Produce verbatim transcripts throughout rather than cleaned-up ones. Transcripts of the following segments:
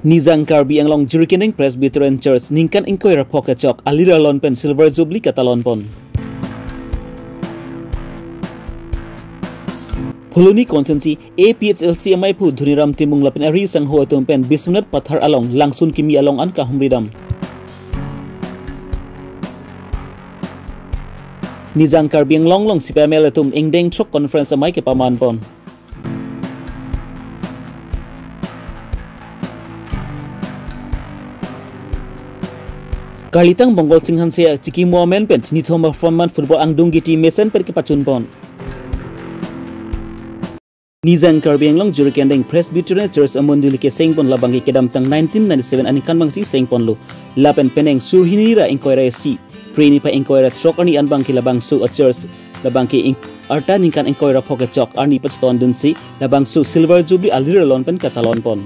Nijang Karbi Anglong Jirikinding Presbyterian Church ningkan ingkoi ra pho kechok alir alon pen Silver Jubilee katalon pon. Phuloni Constituency A P H L C amaiphu Dhoniram Timung lapen ari sangho atum pen Biswanath Pathar along langsun kimi along an kahumri dam. Nijang Karbi Anglong along C P I M L atum ingdeng throk conference amei kepaman pon. Karlitang Bongal Singh Hanse achikimo amen pen nithom apharman football angdung giti mesen pen kepachun pon. Nijang Karbi Anglong Jirikinding Presbyterian Church amonduli keseng pon labangke kedamtang nineteen ninety-seven aningkan bangsi seng ponlo. Lapen penang sur hini ra ingkoi ra isi Phre niphai ingkoi ra throk arni an bangke labangso a church labangke ing arta ningkan ingkoi ra pho kechok arni pachethon dunsi labangso Silver Jubilee alir alon pen katalon pon.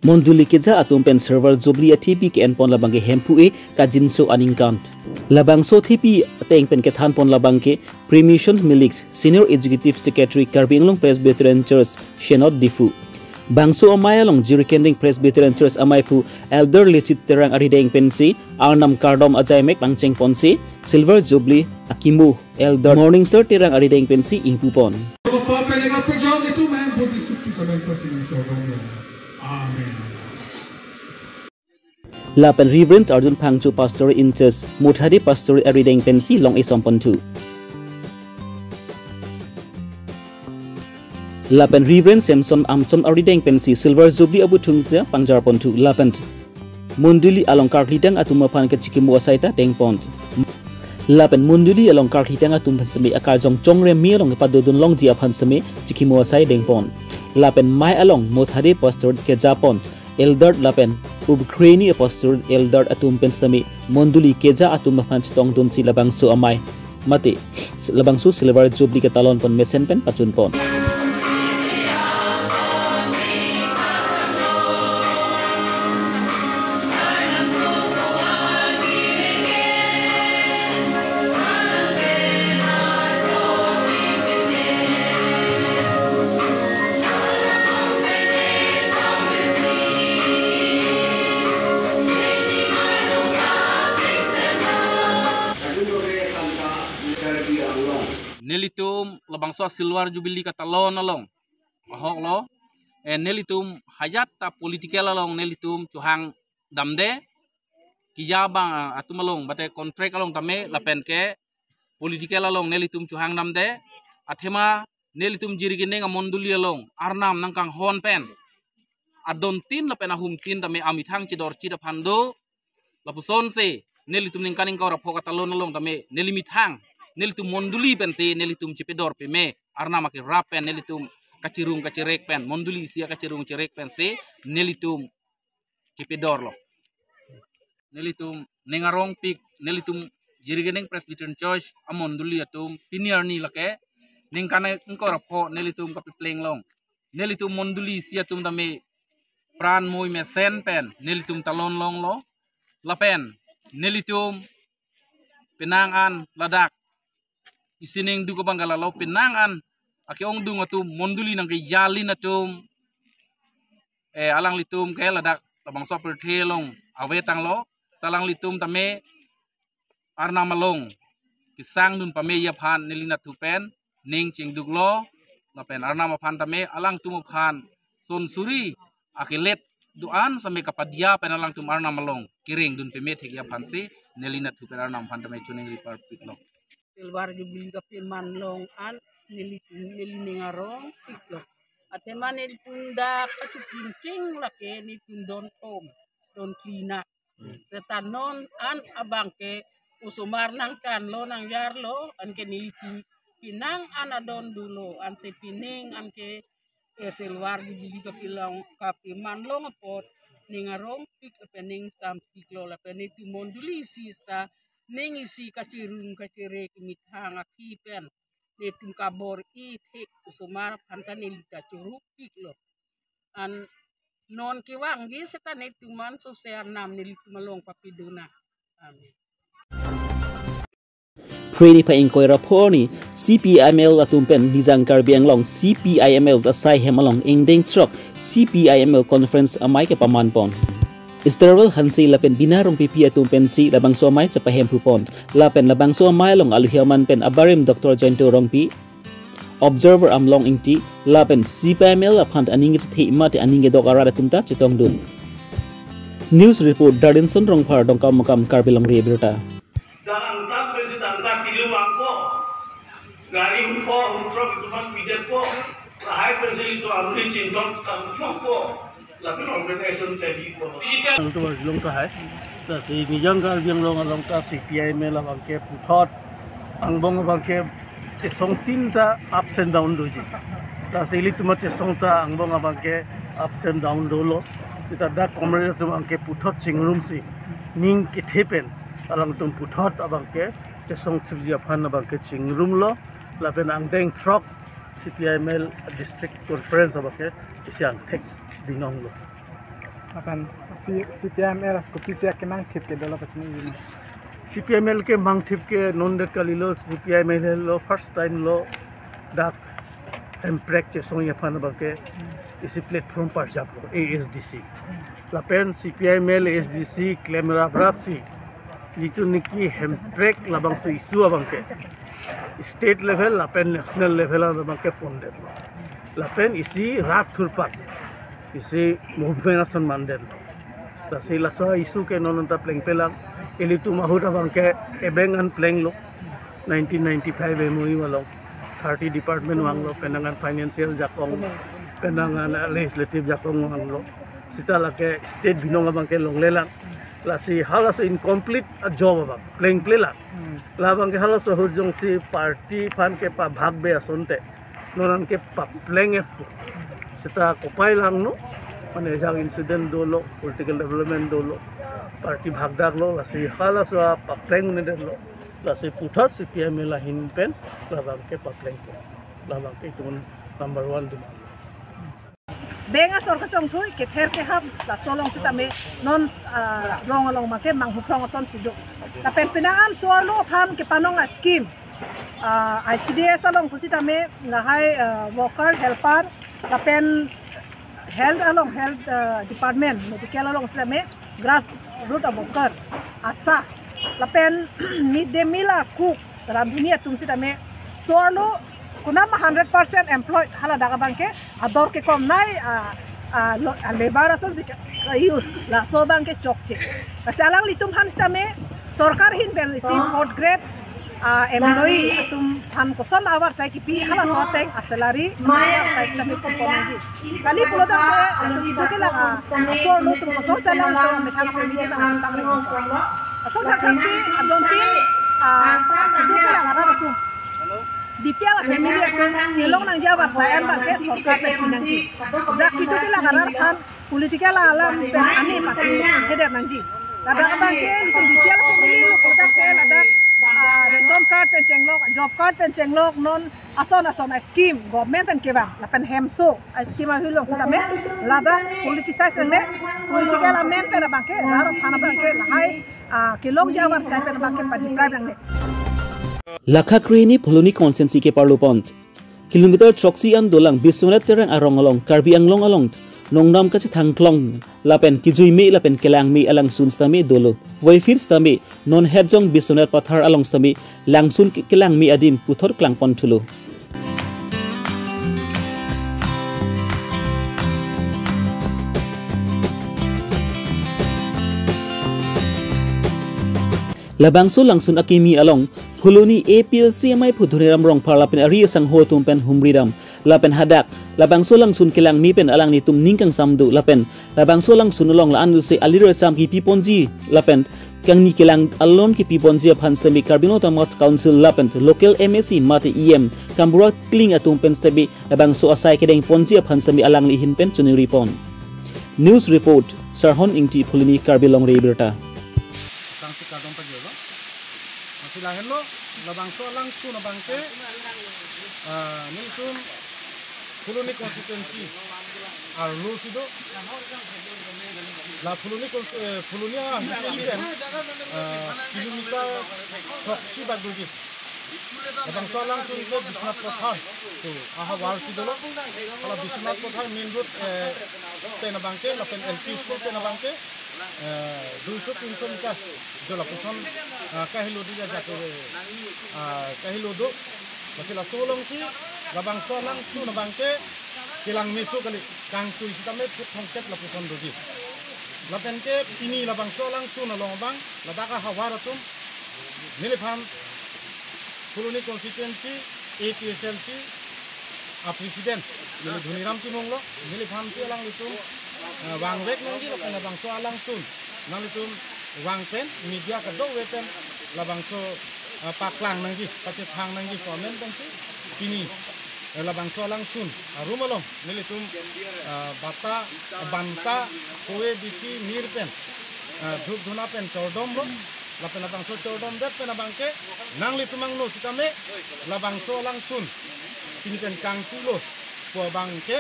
Monduli keja atum pen Silver Jubilee athepi ke-en pon labangke Hemphu-e Kajinso aningkan. Labangso athepi ateng pen kethan pon labangke Premation Milik, Senior Executive Secretary, Karbi Anglong Presbyterian Church, Synod Diphu. Bangso amei along Jirikinding Presbyterian Church amaiphu Elder Lechit Terang arideng pensi arnam kardom ajaimek pangcheng ponsi Silver Jubilee akimo Elder Morningstar Terang arideng pensi ingpu pon. Amen. Lapen Reverend Arjun Phangcho, Pastor in Charge, Mothade Pastor arideng pensi long isom ponthu. Lapen Reverend Samson Amchon arideng pensi Silver Jubilee abuthung ja pangjar ponthu. Lapen monduli along karlidang atum aphan kachikimo asai ta deng pon. Lapen monduli along karlidang atum aphan seme akarjong chongre mi along padodun longji aphan seme chikimo asai deng pon. Lapen mei along Mothade Pastor keja pon Elder lapen Ubkreni Apostolate Elder atum pen sitame mondoli keja atum aphan chetongdunsi labangso amei mate labangso Silver Jubilee ketalon pon mesen pen pachun pon. Nelitum labangso Silver Jubilee ketalon along ahok lo, eh, nelitum hajat ta political along nelitum chohang damde, keja abang atum along mate contract along tame lapen ke political along nelitum chohang damde, athema nelitum jirikindeng amondoli along arnam nangkanghon pen adontin lapen ahumtin tame amethang chedorchit aphan do. Lapusonsi nelitum ningkan ingkoi ra pho ketalon along tame neli methang, nelitum mondoli pensi nelitum chepedor peme, arnam akerap pen nelitum kachirung kachirek pen, mondoli isi akachirung chirek pensi nelitum chepedor lo. Nelitum ning arongpik, nelitum jirikindeng Presbyterian Church amondoli atum pini arni lake ningkan ingkoi ra pho nelitum kapepleng long. Nelitum mondoli isi atum tame pran moi mesen pen nelitum talon longlo. Lapen nelitum penang an ladak isining duk abang kalalo, penang an ake-ongdung atum mondoli nangkejalin atum, eh, alanglitum ke ladak labangso apirthe along avetanglo. Alanglitum tame arnam along kesangdun pameji aphan neli nathu pen ning chingduklo, lapen arnam aphan tame alangtum aphan son suri akelet do-an same kapadia pen alangtum arnam along kerengdun peme thekji aphansi neli nathu pen arnam aphan tame choningri parpiklo. Silver Jubilee kapeman long an neli, neli ning arongpiklo. Athema nelitum dak kachikim ching lake nelitum don tom, don klina. Hmm. Seta non an abangke osomar nangchanlo nangyarlo, anke nelitum pinang an adon dolo, ansi pining anke eselwar di bili kapilong kapiman long apot ning arong pik lapen ning sam piklo lapen nelitum mondoli isi seta ning isi kachirung kachire kemethang akhi pen nelitum kabor-i thek osomar aphan ta neli ta choruk piklo. An non kevangji seta nelitum an sose arnam nelitum along papiduna. Amen. Phre niphai ingkoi ra pho arni C P I M L atum pen Nijang Karbi Anglong C P I M L asai hem along ingdeng throk C P I M L conference amei kepaman pon. Esterwell Hanse lapen Bina Rongpipi atum pensi labangso amei chepahemphu pon. Lapen labangso amei along aluhi aman pen abarim Doctor Jayanta Rongpi, Observer Amlong Ingti, lapen C P I M L aphan aning kechethe mate aning kedok arat atum ta chetongdun. News report, Darinson Rongphar, Dongkamukam, Karbi Longri Abirta. Dang angtan besi dang angtan tilu mangko. Gari humpo, humtrok itu man pidet po. Lahai besi itu amri cinton tangkok po. Lapen organization tadi po. Itu harus long tahai. Lasi Nijang Karbi Anglong along ta C P I M L abangke puthot angbong abangke chesong tin ta ups and down doji. Lasi ilitum achesong ta angbong abangke ups and down dolo. Seta dak comrade atum abangke puthot chingrumsi ning kethe pen alangtum puthot abangke chesong thipji aphan abangke chingrumlo. Lapen angdeng throk C P I M L district conference abangke isi angthek binonglo. Lapen si C P I M L kopisi akemangthip ke dolo pachini ini. C P I M L kemangthip ke non det kalilo, C P I M L lo first time lo dak hemprek chesongji aphan abangke isi platform parjaplo A S D C. Lapen C P I M L A S D C klem raprapsi jitu niki hemprek labangso issue abangke state level lapen national level abangke pondetlo. Lapen isi rat thurpat isi movement ason mandetlo. Lasi laso issue ke non ta plengplelang. Ilitum ahut abangke ebeng an plenglo. Nineteen ninety-five M O U along thirty department vanglo, penang an financial jakong, penang an legislative jakong vanglo. Seta lake state binong abangke longlelang. Lasi halaso incomplete a job abang plengplelang. Hmm. Labangke halaso ahut jongsi party aphan kepabhag be asonte non an kepapleng e pu. Seta kopai langno, mane jang incident dolo, political development dolo, party bhagdaklo, lasi halaso papleng nedetlo. Lasi puthot C P I M L ahin pen labangke paplengpo. Labangke itum number one demand. Beng asor kachongthui kether kehap laso along sitame non, ah, rong along make manghuphrong ason si do. Lapen penang an so-arlo aphan kepanong a-scheme, ah, I C D S along pusitame lahai, ah, worker, helper, lapen health along, health, ah, department, medical along sitame grassroot a-worker, ASHA, lapen mid day meal a-cook, randhuni atum sitame so-arlo kunam hundred percent employed haladak abangke ador kekomnei, ah, ah, lo-, ah, labour ason si ke-, use laso abangke chokche. Lasi alanglitum aphan sitame sorkar ahin pen isi fourth grade, ah, employee atum aphan koson avarsai kipi halaso ateng a-salary avarsai sitame pon nangji. Kali pulo tangte aso kitu ke lang, ah, so-arlo atum koson salary atum methang family nang chutang ring. Ason thakthak si adon tin, ah, kitu ke lang arat atum B P L family atum kelong nangji avarsai an abangke sorkar pen pi nangji. Dak kitu ke lang arat aphan political alam pen ani mati hether nangji. Ladak abangke nelitum B P L family lo kotak ke ladak, ah, ration card pen chenglok, job card pen chenglok, non ason ason a-scheme government pen kevang lapen hemso a-scheme ahut along sitame ladak politicize nangne, political amen pen abangke rat aphan abangke lahai, ah, kelongji avarsai pen abangke pa-deprive nangne. Lakha krehini Phuloni constituency ke-arlo pon. Kilometer throksi an dolang Biswanath Terang arong along, Karbi Anglong along nongdam kachethang klong lapen kejui me lapen kelang me alangsun sitame dolo. Voiphit sitame non hetjong Biswanath Pathar along sitame langsun ke-, kelang me adim puthot klang pon thulo. Labangso langsun akimi along Phuloni A P L C M I phu Dhoniram Rongphar lapen ari asangho atum pen humridam. Lapen hadak labangso alangsun kelangme pen alanglitum ning kangsam do lapen labangso alangsun along la-an dose alir acham kipi ponji lapen kangni kelang alon kipi ponji aphan sitame Karbi Anglong Autonomous Council lapen local M A C mate E M Kambura Kling atum pen sitame labangso asai kedeng ponji aphan sitame alangli ahin pen choningri pon. News report, Sarhon Ingti, Phuloni, Karbi Longri Abirta. Tangsi kardom pajirlo. Masi lahenlo, labangso alangsun abangke, ah, nelitum Phuloni constituency arlo si do. La Phuloni cons-, eh, Phuloni a, ah, kilometer throksi bak doji. Labangso alangsun ke Biswanath Pathar, to ahavar si dolo. Hala Biswanath Pathar main road, eh, pen abangke, lapen L P school pen abangke, eh, dui so tin so meter jo lapuson, ah, kahelo di ajat, ah, kahelo do. Lasi laso alongsi labangso alangsun abangke kelang meso kali, kangtui sitame phut thomkep lapuson doji. Lapen ke pini labangso alangsun along abang ladak ahavar atum neliphan Phuloni constituency A P H L C a president neli Dhoniram Timung lo, neliphan si alanglitum, eh, vangvek nangji lapen labangso alangsun nanglitum vang pen media kadokave pen labangso, eh, paklang nangji, pachethang nangji pu amen pensi pini, eh, labangso alangsun arum along nelitum, eh, bata, banta, kove, bithi, mir pen, eh, dhup dhuna pen chordom lo, lapen labangso chordom det pen abangke nanglitum angno sitame labangso alangsun pini pen kangtui lo pu abangke,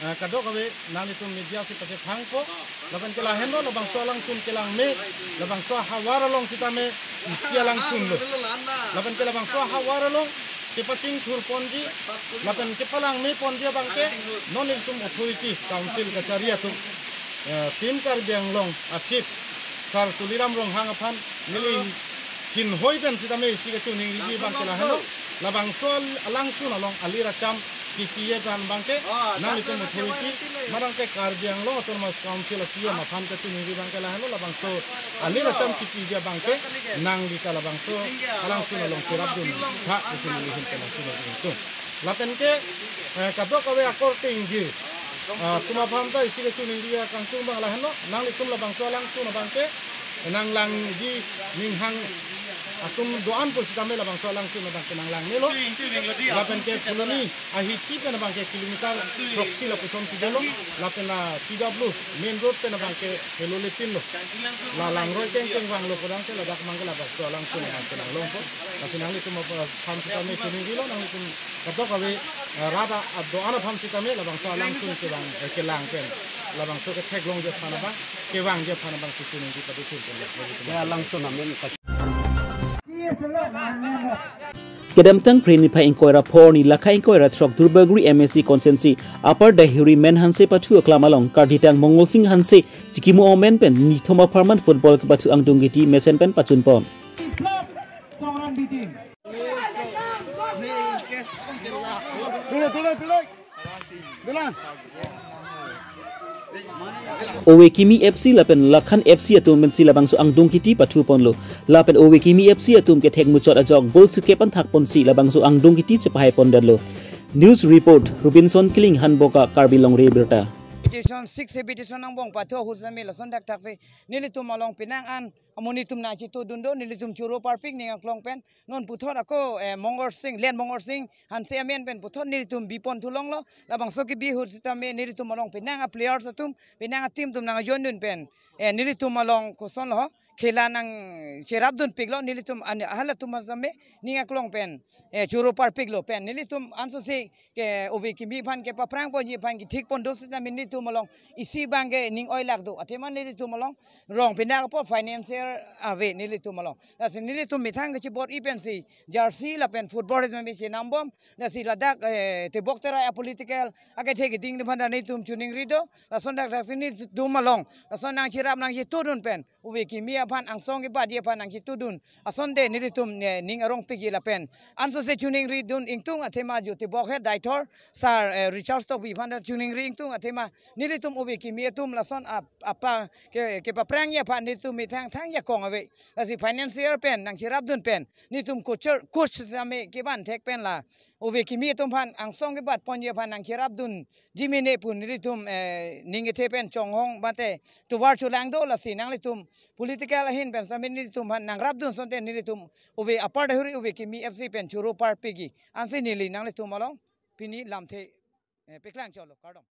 eh, kadokave nanglitum media si pachethangpo. Lapen ke lahenlo, labangso alangsun kelangme, labangso ahavar along sitame isi alangsun lo. Lapen ke labangso ahavar along kepachingthur ponji lapen kepalangme ponji abangke non nelitum authority council kachari atum, eh, Team Karbi Anglong a chief Sir Tuliram Ronghang aphan neli chinghoi pen sitame isi kachoningriji abangke lahenlo, labangso alangsun along alir acham kipi-e pen abangke nanglitum authority, madang ke Karbi Anglong Autonomous Council a C E M aphan kachiningri abangke lahenlo, labangso alir acham kipi-e abangke nangli ta labangso alangsun along cherapdun tha pusi neli ahin pen nangchiningri tung. Lapen ke, eh, kadokave akorte ingjir, ah, atum aphan ta isi kachiningri akangtung abang lahenlo, nanglitum labangso alangsun abangke nanglangji, ninghang atum do-an pusitame labangso alangsun abangke nanglang melo. Lapen ke Phuloni ahithi pen abangke kilometer throksi lapuson si dolo. Lapen la T W main road pen abangke helo lepin lo. La langroi kengkeng vanglo pudang ke ladak abangke labangso alangsun abangke nanglongpo. Lasi nanglitum aphan sitame choningrilo, nanglitum kadokave, eh, rat a-, do-an aphan sitame labangso alangsun kevang, eh, kelang pen labangso ketheklongji aphan abang, kevangji aphan abang si chiningri pado chun pen. Ya, alangsun amen. Kedamtang Phre niphai ingkoi ra pho arni lakha ingkoi ra throk Duarbagori M A C constituency Upper Dehuri Men Hanse pathu aklam along karditang Mongol Sing Hanse chikimo amen pen nithom apharman football kepathu angdung kiti mesen pen pachun pon. Ove Kimi F C lapen Lakhan F C atum pensi labangso angdung kiti pathu ponlo. Lapen Ove Kimi F C atum kethek muchot ajok goal sirkep an thak ponsi labangso angdung kiti chepahai pondetlo. News report, Robinson Killing, Hanboka, Karbi Longri Abirta. Habitation, six habitation angbong pathu ahut sitame lason thakthak si nelitum along penang an amonit atum nangchitudun do, nelitum choro parpik ning aklong pen. Non puthot ako, eh, Mongol Sing, Len Mongol Sing Hanse amen pen puthot nelitum bipon thulonglo. Labangso kebi ahut sitame nelitum along penang a-players atum, penang a-team atum nangjoin dun pen, eh, nelitum along kosonlo, khela nangcherapdunpiklo, nelitum an-, halatum asame ning aklong pen, eh, choro parpiklo pen nelitum ansose ke Ove Kimi aphan kepaphrang ponji aphan kethik pon do sitame nelitum along isi abangke ning oilak do. Athema nelitum along rong penang apot financial ave nelitum along. Lasi nelitum methang kachibor-i pensi jersey lapen football sitame chenam bom. Lasi ladak, eh, tebok terai a-political akethe keding aphan ta nelitum chiningri do. Lason thakthak si nelitum along lason nangcherap nangchitudun pen Ove Kimi aphan angsong kebatji aphan nangchetudun asonte nelitum, eh, ning arong pik-i lapen ansose choningridun ingtung athema Jyoti Bokhet, Deithor sar, eh, Richard Tokbi aphan ta choningri ingtung athema nelitum ove kimi atum lason ap-, apa ke, kepaprangji aphan nelitum methang thang jakong ave. Lasi financier pen nangcherapdun pen nelitum coacher, coach same kevan thek pen la ove kimi atum aphan angsong kebatponji aphan nangcherapdunji mene pu nelitum, eh, ning kethe pen chonghong bate tovar cholang do. Lasi nanglitum political ahin pen same nelitum aphan nangrapdun asonte nelitum ove Upper Deihori ove kimi F C pen choro parpik-i ansi neli nanglitum along pini lamthe, eh, paklang cholo, kardom.